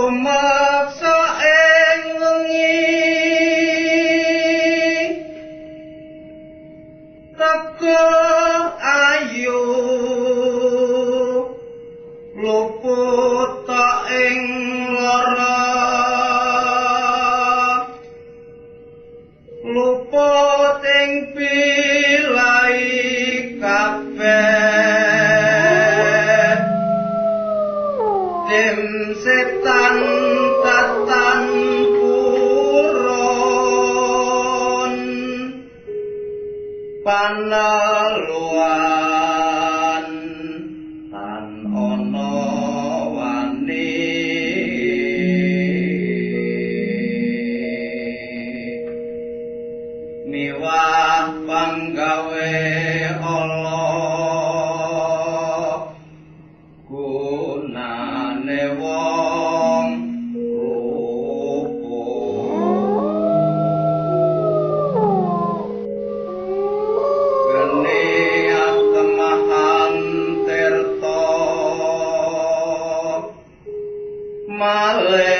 Rumeksa ing wengi teguh ayu luput ing lara luput ing pilai kabeh dem setan tatan purun paneluan tan ana wani miwah panggawe Allah gunane wong rupa geni atemahan tirta malih.